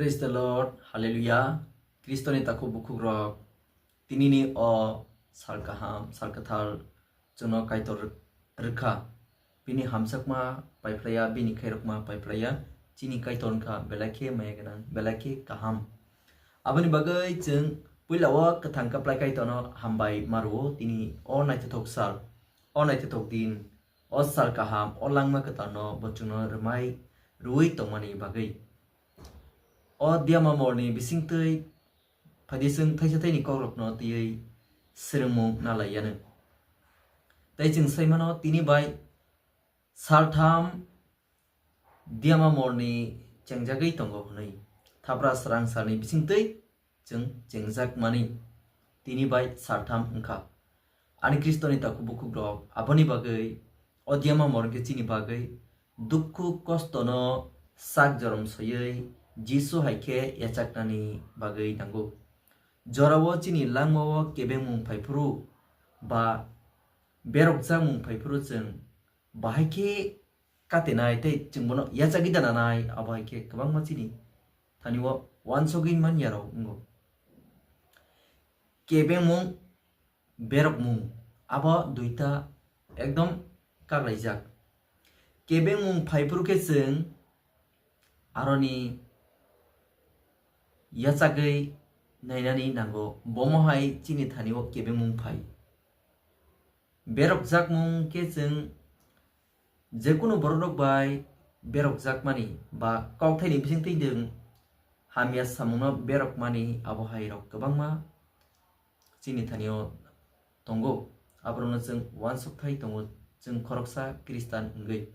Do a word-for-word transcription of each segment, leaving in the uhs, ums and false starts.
Praise the Lord, Hallelujah. Kristoni takhuk bukhukrok, tinini o sal kaham, sal kwthar chwngno Kaitor rwkha. Bini hamjakma paiphlaiya, bini khairokma paiphlaiya, chini Kaitor wngkha belai khe maya gwnang, belai khe kaham. Aboni bagwi chwng puila o kwthang kwplai Kaitorno hambai ma rwo, tini o naithothok sal, o naithothok din, o sal kaham, o langma kwtalno bo chwngno rwmai rwui tongmani bagwi. O Diama morni bisingtwi phaidi chwng thaisa thaini kokrokno twiwi swrwngmung nalaiyano. Tei chwng saimano tini bai saltham Diama morni chengjagwi tongo hwnwi. Thapra srang salni bisingtwi chwng chengjakmani tini bai saltham wngkha. Ani Kristoni takhuk bukhukrok, aboni bagwi o Diama mor hwnkhe chini bagwi dukhu kostono sak jorom soiwi Jisu hai khe yachaknani bagwi nango. Jorao chini langmao kebengmung phaiphuru ba berokjakmung phaiphuru chwng bahai khe katinai tei chwng bono yachagwi dananai, abo hai khe kwbangma chini thani o uansugwi manyarok wngo. Kebengmung, berokmung, abo duita ekdom kaklaijak. Kebengmung phaiphuru khe chwng aroni yachagwi nainani nango, bomo hai chini thani o kebengmung phai. Berokjakmung khe chwng jekunu bororok bai berokjakmani ba kokthaini bisingtwi nwng hamya samungno berokmani, abo hai rok kwbangma chini thani o tongo. Aborokno chwng uansukthai tongo, chwng khoroksa Khristan wngwi.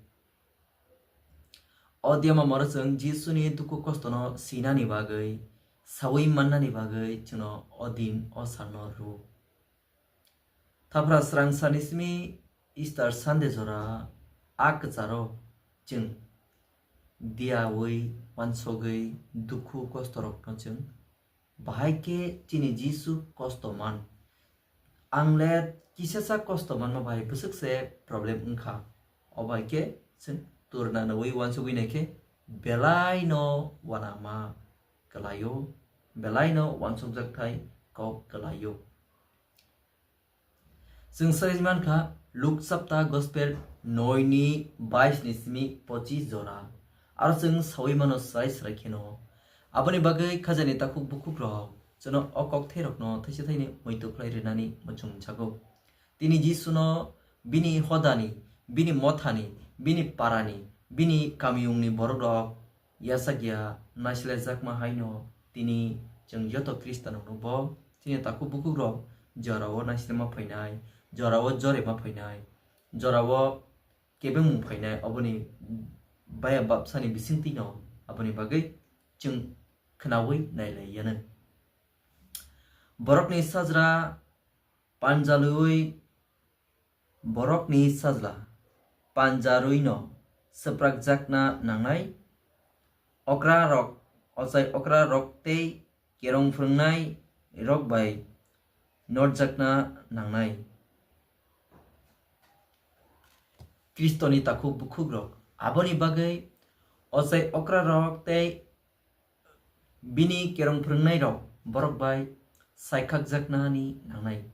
O Diama moro chwng Jisuni dukhu kostono sinani bagwi, saui mannani bagwi chwngno o din o salno rwo. Thapra srang sani simi Easter Sunday jora a kwcharo chwng diyaui uansugwi dukhu kostorokno chwng bahai khe chini Jisu kosto man. Ang le kisasa kosto manma bai bwswk se problem wngkha. O bai khe chwng turna nugwi uansugwi naikhe belai no uanama kwlaio, belai no uansukjakthai kok kwlaio. Chwng sai mankha Luk chapta Gospel noi ni bais ni simi pochis jora. Aro chwng saui mano chwrai chwrai kheno. Aboni bagwi khajani takhuk bukhuk rok chwngno o kok thai rokno thaisa thaini muitu khlai rinani muchung chago. Tini Jisuno bini hodani, bini mothani, bini parani, bini kamiyungni borok rok yachak ya naisilaijakma haino tini chwng joto Khristanrokno bo chini takhuk bukhuk rok jorao naisilma phainai, jorao jorema phainai, jorao kebengmung phainai, oboni baya babsani bisingtwino aboni bagwi chwng khnaui nailaiyano. Borokni sajra panjalwi borokni sajla panjarwino swprakjakna nangnai. Okrarok, ochai okrarok tei kerong phwrwngnairok bai norjakna nangnai. Khristoni takhuk bukhukrok. Aboni bagwi ochai okrarok tei bini kerong phwrwngnairok borok bai saikhakjaknani nangnai.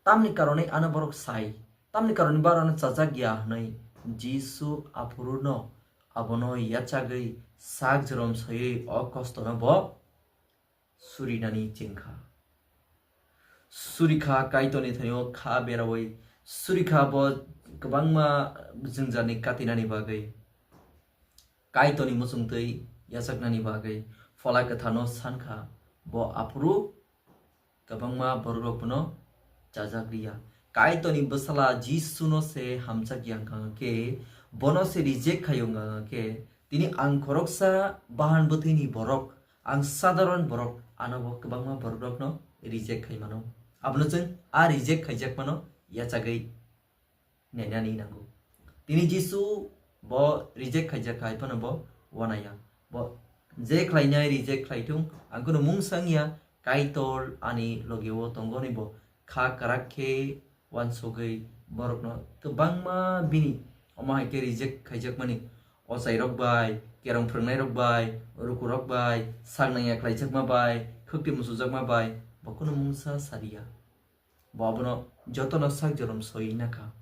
Tamni karonwi ano borok sai, tamni karonwi ba ano chajak ya hwnwi Jisu aphuruno abono yachagwi sak jorom soiwi o kostono bo surinani chengkha. Surikha Kaitorni thaio kha beraui, surikha bo kwbangma jwngjarni katinani bagwi. Kaitorni muchungtwi yachaknani bagwi Phola Kwtharno sankha, bo aphuru kwbangma bororok bono chajak riya. Kaitorni bwsala Jisuno se hamchak ya wngkha khe, bono se reject khai wngkha khe, tini ang khoroksa bahan bwthwini borok, ang sadharon borok, ano bo kwbangma bororokno reject khai mano. Abono chwng a reject khaijak mano yachagwi nainani nango. Tini Jisu bo reject khaijak hai phano bo wanaya. Bo je khlainai reject khlaithung, ang kheno mungsa wngya, Kaitor ani logeo tongo hwnwi bo kha kwrak khe uansugwi borokno kwbangma bini omo hai khe reject khaijakmani Ochai rok bai, kerong phrwngnai rok bai, ruku rok bai, sak nangya khlaijakma bai, khwkti musujakma bai, bo kunu mungsa sariya. Bo abono jotono sak jorom soywi nakha.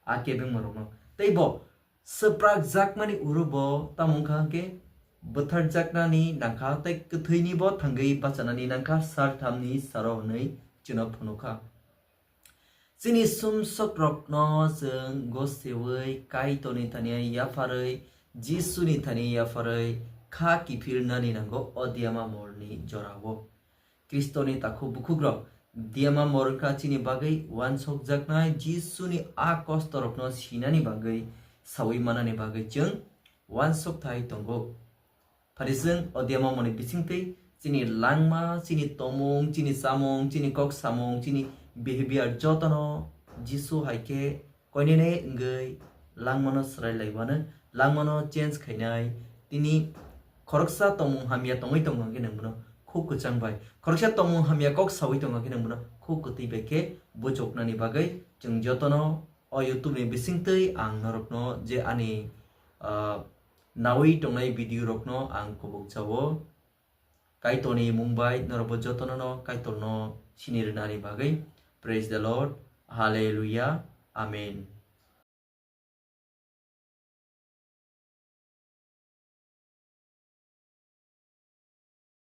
A kebengma rokno. Tei bo swprak jakmani uro bo tamo wngkha hwnkhe bwthar jaknani nangkha tei kwthwini bo thangwi bachanani nangkha sal thamni saro hwnwi chwngno phunukha. Chini sumsokrokno chwng goseui Kaitorni thani yapharwi, Jisuni thani yapharwi kha kiphilnani nango o Diama morni jorao. Khristoni takhuk bukhukrok, Diama mor wngkha chini bagwi wansokjaknai Jisuni a kostorokno sinani bagwi saui manani bagwi chwng wansokthai tongo. Phari chwng o Diama morni bisingtwi chini langma, chini tongmung, chini chamung, chini kok samung, chini behavior jotono Jisu hai khe koinene wngwi langmano swrai laiwano, langmano change khainai. Tini khoroksa tongmung hamya tongwi tongkha khe nwng bono khuk kwchang bai, khoroksa tongmung hamya kok saui tongkha khe nwng bono khuk kwtwi bai khe buchuknani bagwi chwng jotono o YouTube ni bisingtwi ang norokno je ani, ah, naui tongnai video rokno ang kubuk jao. Kaitorni mung bai norokbo jotono no Kaitorno sini rwnani bagwi. Praise the Lord. Hallelujah. Amen.